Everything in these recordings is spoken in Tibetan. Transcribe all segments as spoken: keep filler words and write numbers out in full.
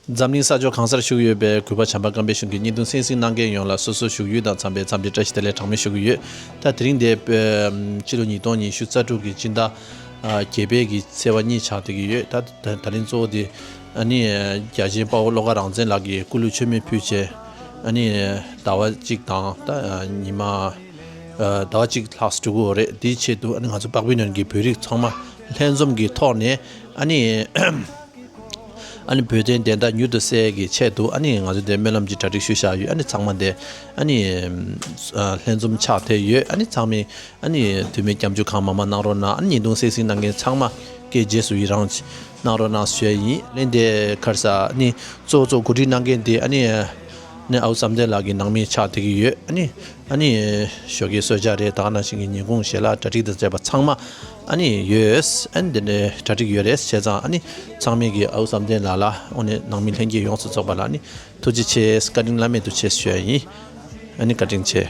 འཛམ་གླིང་ས་ཕྱོགས་གང་སར་བཞུགས་ཡོད་པའི་གུས་པ་བྱམས་པ་སྐམ་པའི་གཞུང་གི་བརྙན་ཐུང་གསན་གཟིགས་གནང་མཁན་ཡོངས་ལ་སོ་སོའི་བཞུགས་ཡུལ་དང་འཚམས་པའི་འཚམས་འདྲི་བཀྲ་ཤིས་བདེ་ལེགས་གྲངས་མེད་ཞུ་གི་ཡོད། ད་དེ་རིང་འདི་ཕྱི་ལོ་ཉིས་སྟོང་ཉི་ཤུ་རྩ་དྲུག་གི་སྤྱི་ཟླ་བརྒྱད་པའི་གི་ཚེས་པ་གཉིས་ཆགས་བསྡད་ཀྱི་ཡོད། ད་ད་ད་རིང་གཙོ་བོ་དེ་ཨ་ནི་རྒྱལ་ཆེན་དཔའ་བོ་བློ་དགའ་རང་བཙན་ལགས་ཀྱིས་སྐུ་ལུས་མཆོད་མེ་ཕུལ་བྱས་ཨ་ནི་ཟླ་བ་གཅིག་དང་ད་ཉི་མ་ཟླ་བ་གཅིག་ལྷག་འགྲོ་གི་ཡོད་རེད། དེའི་ཆེད་དུ་ཨ་ནི་ང་ཚོ་འཕགས་པའི་ནང་གི་བོད་རིགས་ཚང་མ་ལྷན་འཛོམས་ཀྱི་ཐོག་ནས་ཨ་ནི། ཨ་ནི་བོད་དོན་བདེན་མཐའ་མྱུར་དུ་གསལ་གྱི་ཆེད་དུ་ཨ་ནི་ང་ཚོ་འདིར་སྨོན་ལམ་གྱི་གྲ་སྒྲིག་ཞུས་བཞག་ཡོད། ཨ་ནི་ཚང་མ་འདིར་ཨ་ནི་ཨ་ལྷན་འཛོམས་ཆགས་བསྡད་ཡོད། ཨ་ནི་ཚང་མས་ཨ་ནི་དུས་མིན་སྐྱབས་འཇུག་གང་མང་མང་གནང་རོགས་གནང་། ཨ་ནི་བརྙན་ཐུང་གསན་གཟིགས་གནང་མཁན་ཚང་མ་སྐད་རྗེས་སུ་ཡི་རང་གནང་རོགས་གནང་ཞུ་ཡ་ཡིན། ལན་དེ་ཁར་ས་ཨ་ནི་གཙོ་བོ་གཙོ་གོ་སྒྲིག་གནང་མཁན་དེ་ཨ་ནི་ནི་ཨའུ་བསམ་གཏན་ལགས་ཀྱི་ནང་མི་ཆགས་བསྡད་ཀྱི་ཡོད། ཨ་ནི་ཨ་ནི་ཞོགས་ཀའི་གསོལ་ཇ་རེད། ད་ག་ནང་བཞིན་གྱི་ཉིན་གུང་ཞལ་ལག་གྲ་སྒྲིག་དང་བཅས་པ་ཚང་མ་ཨ་ནི་ཡོད། ཨ་ནི་འདི་ནས་གྲ་སྒྲིག་ཡོད་རེད། བྱས་ཙང་ཨ་ནི་ཚང་མས་ཀྱི་ཨའུ་བསམ་གཏན་ལགས་ལ་ཨོ་ནི་ནང་མི་ལྷན་རྒྱས་ཡོངས་སུ་ཚོགས་པ་ལ་ཨ་ནི་ཐུགས་རྗེ་ཆེ། བཀའ་དྲིན་བླ་མེད་དུ་ཆེ་ཞུ་ཡ་ཡིན། ཨ་ནི་བཀའ་དྲིན་ཆེ།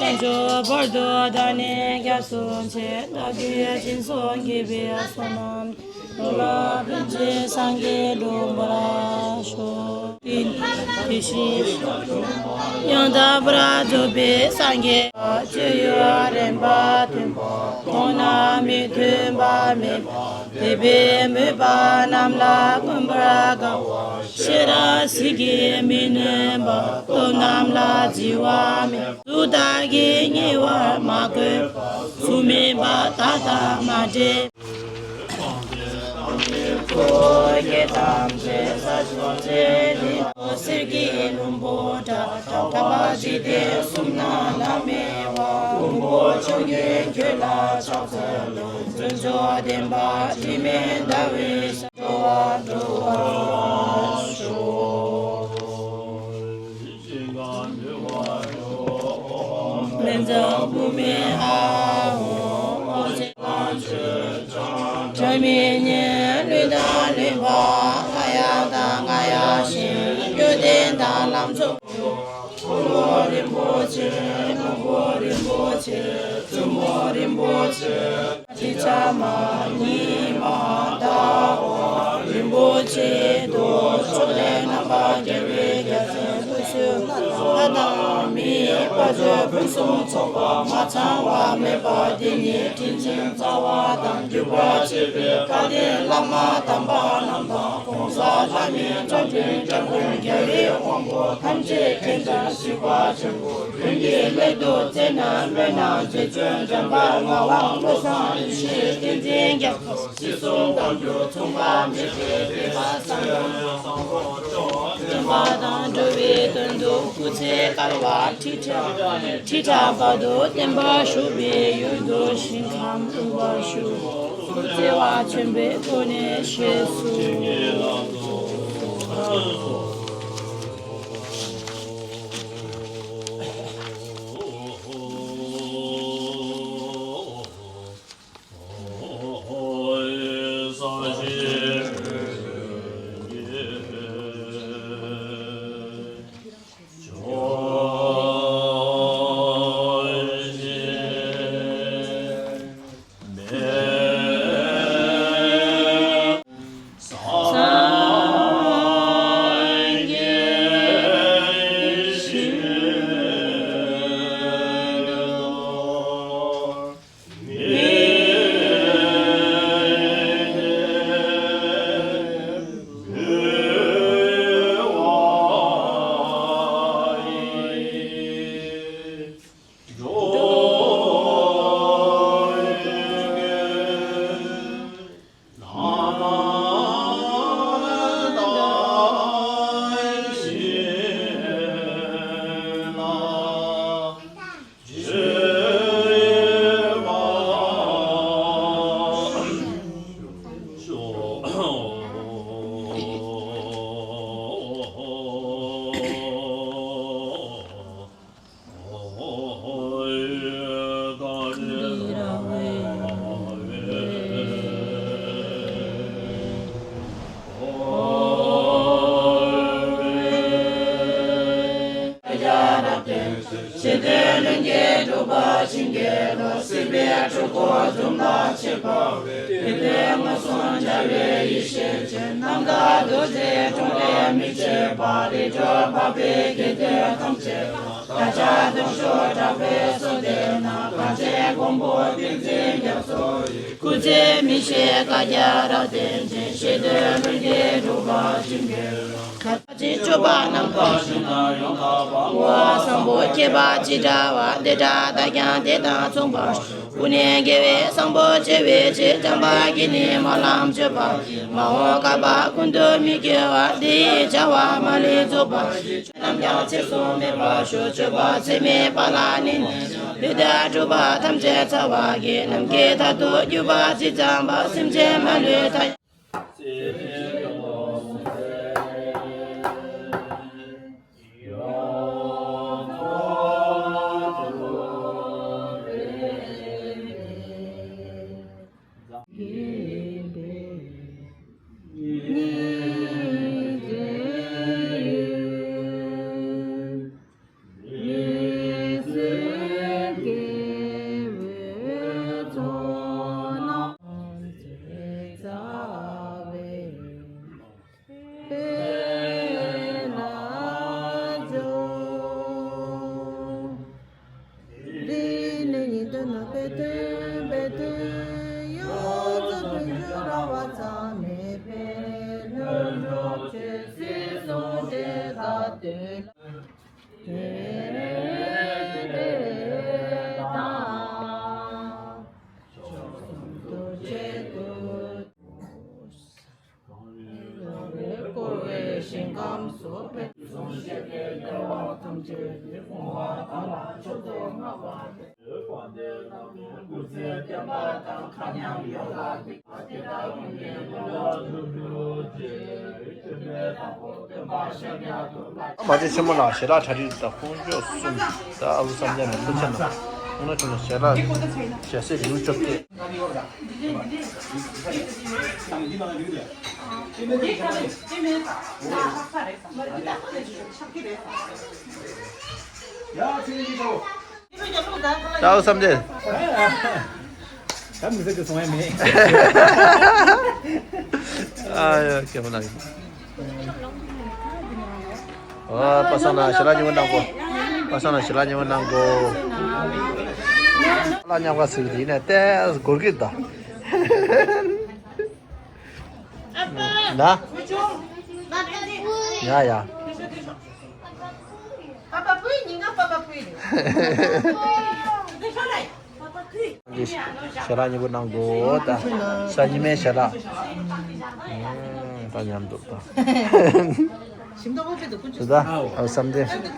བྱང་ཆུབ་བར་དུ་བདག་ནི་སྐྱབས་སུ་མཆི། བདག་གིས་སྦྱིན་སོགས་བགྱིས་པའི་བསོད་ནམས། འགྲོ་ལ་ཕན་ཕྱིར་སངས་རྒྱས་འགྲུབ་པར་ཤོག། དེ་བཞིན་ཡང་དག་པར་རྫོགས་པའི་སངས་རྒྱས་སྤྱོད་ཡུལ་རིམ་པ་མཐུན་པ། མཐོང་ན་མི་མཐུན་པ་མེད་པ། དད་པས་མོས་པ་རྣམས་ལ་མངོན་པར་དགའ་བ། ཤེས་རབ་གཟིགས་ཀྱིས་མི་ནུབ་པ། སྟོབས་རྣམས་ལ་བརྫི་བ་མེད། གཟུགས་དག་གིས་བརྙས་པར་མ་གོས་པ། གཟུགས་མེད་པ་དག་དང་མ་འདྲེས། གསེར་གྱི་ལྷུན་པོ་འདྲ། གྲགས་པ་འཇིག་རྟེན་གསུམ་ན་བླ་མེད་པ། ཕུང་པོ་ཆོས་ཉིད་ཁྱོད་ལ་ཕྱག་འཚལ་ལོ། དཀོན་མཆོག་བདེན་པ་དྲི་མེད་ཟླ་བའི་ཞལ། འགྲོ་བ་སྒྲོལ་བར་ཤོག། སྨན་མཚམས་བུད་མེད་ཨ་ཧོ། འོད་ཟེར་དབང་ཕྱུག་ལྗང་། སྒྲོན་མེ་བརྙེས་ལུས་དང་ལྷན་པ། ལྷ་ཡང་དག་རྔ་ཡང་ཞིང་། སྐྱོ་ལྡན་དང་ལམ་མཆོག་ཏུ། འཁོར་ལོ་རིན་པོ་ཆེ། སྣ་ཁོག་རིན་པོ་ཆེ། བཙུན་མོ་རིན་པོ་ཆེ། ཁྲི་ཕྲ་མ་ཉི་མ་ཟླ་བ་རིན་པོ་ཆེ་དང་། ཕྱོགས་ལས་རྣམ་པར་རྒྱལ་བའི་རྒྱལ་མཚན་ཕུར་ཚུགས་ལྷ་དང་མིའི་དཔལ་འབྱོར་ཕུན་སུམ་ཚོགས་པ་མ་ཚང་བ་མེད་པ་དེ་ཉིད་དྲིན་ཅན་རྩ་བ་དང་། བརྒྱུད་པར་བཅས་པའི་བཀའ་དྲིན་བླ་མ་དམ་པ་རྣམས་དང་། གོང་ས་ལྷ་མིའི་སྐྱབས་མགོན་སྐྱབས་མགོན་རྒྱལ་བའི་དབང་པོ་ཐམས་ཅད་མཁྱེན་བརྩེ་གཟིགས་པ་ཆེན་པོ། དོན་གྱི་སླད་དུ་བརྩེ་ནས་སྨོན་ལམ་མཛད་བརྗོད་འདྲེན་པར་ངག་དབང་བློ་བཟང་ཡེ་ཤེས་བསྟན་འཛིན་རྒྱལ་པོ། སྲིད་གསུམ་དཀོན་མཆོག་མཚུངས་པ་མེད་པའི་བསྟན་པ་བཟང་པོ་སྐྱོང་། བསྟན་པ་དང་འགྲོ་བའི་དོན་དུ་སྐུ་ཚེ་བསྐལ་པ་ཁྲི་ཕྲག་ཁྲི་ཕྲག་བར་དུ་བརྟན་པར་བཞུགས་པའི་ཡུལ་དུ་ཞིང་ཁམས་དབུལ་བར་ཤོག། བརྩེ་བ་ཆེན་པོའི་སྒོ་ནས་ཞེས་སུ། ཡེ་ཤེས་ཀྱི་རྣམ་དག་རྡོ་རྗེ་ཀྲོང་ལས་མི་བསྐྱོད་པ། རིགས་དྲུག་འཕགས་པའི་དགེ་འདུན་ཐམས་ཅད་ལ། བདག་ཅག་གདུང་ཤུགས་དྲག་པོས་གསོལ་འདེབས་ན། གངས་ཅན་མགོན་པོ་ཏིང་འཛིན་རྒྱ་མཚོ་ཡི། སྐུ་ཚེ་མི་ཤིགས་བསྐལ་བརྒྱར་རབ་བརྟན་ཅིང་། ཞི་དུལ་ལྷུན་གྱིས་གྲུབ་པར་བྱིན་གྱིས་རློབས། ཁ་ཅིག་སྤྱོད་པ་རྣམ་དག་ཞིང་དང་ཡང་དག་པ། བསྔོ་བ་བཟང་པོ་བསྐྱེད་པ་ཇི་འདྲ་བ། དེ་འདྲ་བདག་ཀྱང་དེ་དང་མཚུངས་པར། ཀུན་ནས་དགེ་བའི་བཟང་པོ་སྤྱོད་པའི་ཕྱིར། བྱམས་པ་བརྒྱུད་ནས་སྨོན་ལམ་བརྗོད་པ། མ་འོངས་བསྐལ་པ་ཀུན་ཏུ་མི་སྐྱེ་བར། འདི་ཡི་བྱ་བ་མ་ལུས་རྫོགས་པར། རྣམས་ཀྱང་ཚེ་གཟུགས་མེད་པར་ཤོག་སྤྱོད་པ་ཚད་མེད་པ་ལ་གནས་ནས། ལུས་དང་གྲུབ་པ་ཐམས་ཅད་ཚང་བར་གྱུར། ནམ་མཁའི་མཐར་ཐུག་གྱུར་པ་ཇི་ཙམ་པ། སེམས་ཅན་མ་ལུས་མཐའ། མ་ཚད་ཆེན་མོ་ལ་ཞལ་ལག་གྲ་སྒྲིག་དང་དཀོན་མཆོག་གསུམ་ད་ཨ་ཁུ་བསམ་གཏན་ནས་ཐུགས་ཆེ་ན་ཁོང་ན་ཆུང་ན་ཞལ་ལག་ཞལ་ཟས་ལེའུ་བཅོ་བརྒྱད། ཡ་ཚིག་གི་ཆོ། ད་ཨ་ཁུ་བསམ་གཏན། ད་མི་ཟེར་གི་སོང་ཡ་མེད། ཨ་ཡ་སྐྱེ་མ་ན་གི། ཨ་པ་སངས་ན་ཞལ་ལག་ཉེ་བོ་གནང་གོ། པ་སངས་ན་ཞལ་ལག་ཉེ་བོ་གནང་གོ། ལ་ཉག་པ་ཟེར་གི་དེ་ཡིན་ན་ཏེ་སྒོར་གི་ད། ན། ཡ་ཡ། ཞལ་ལག་ཉེ་བོ་གནང་གོ་ད། ས་ཉི་མའི་ཞལ་ལག་ད་མཉམ་དུ་ད། ད་ཨ་བསམ་གཏན།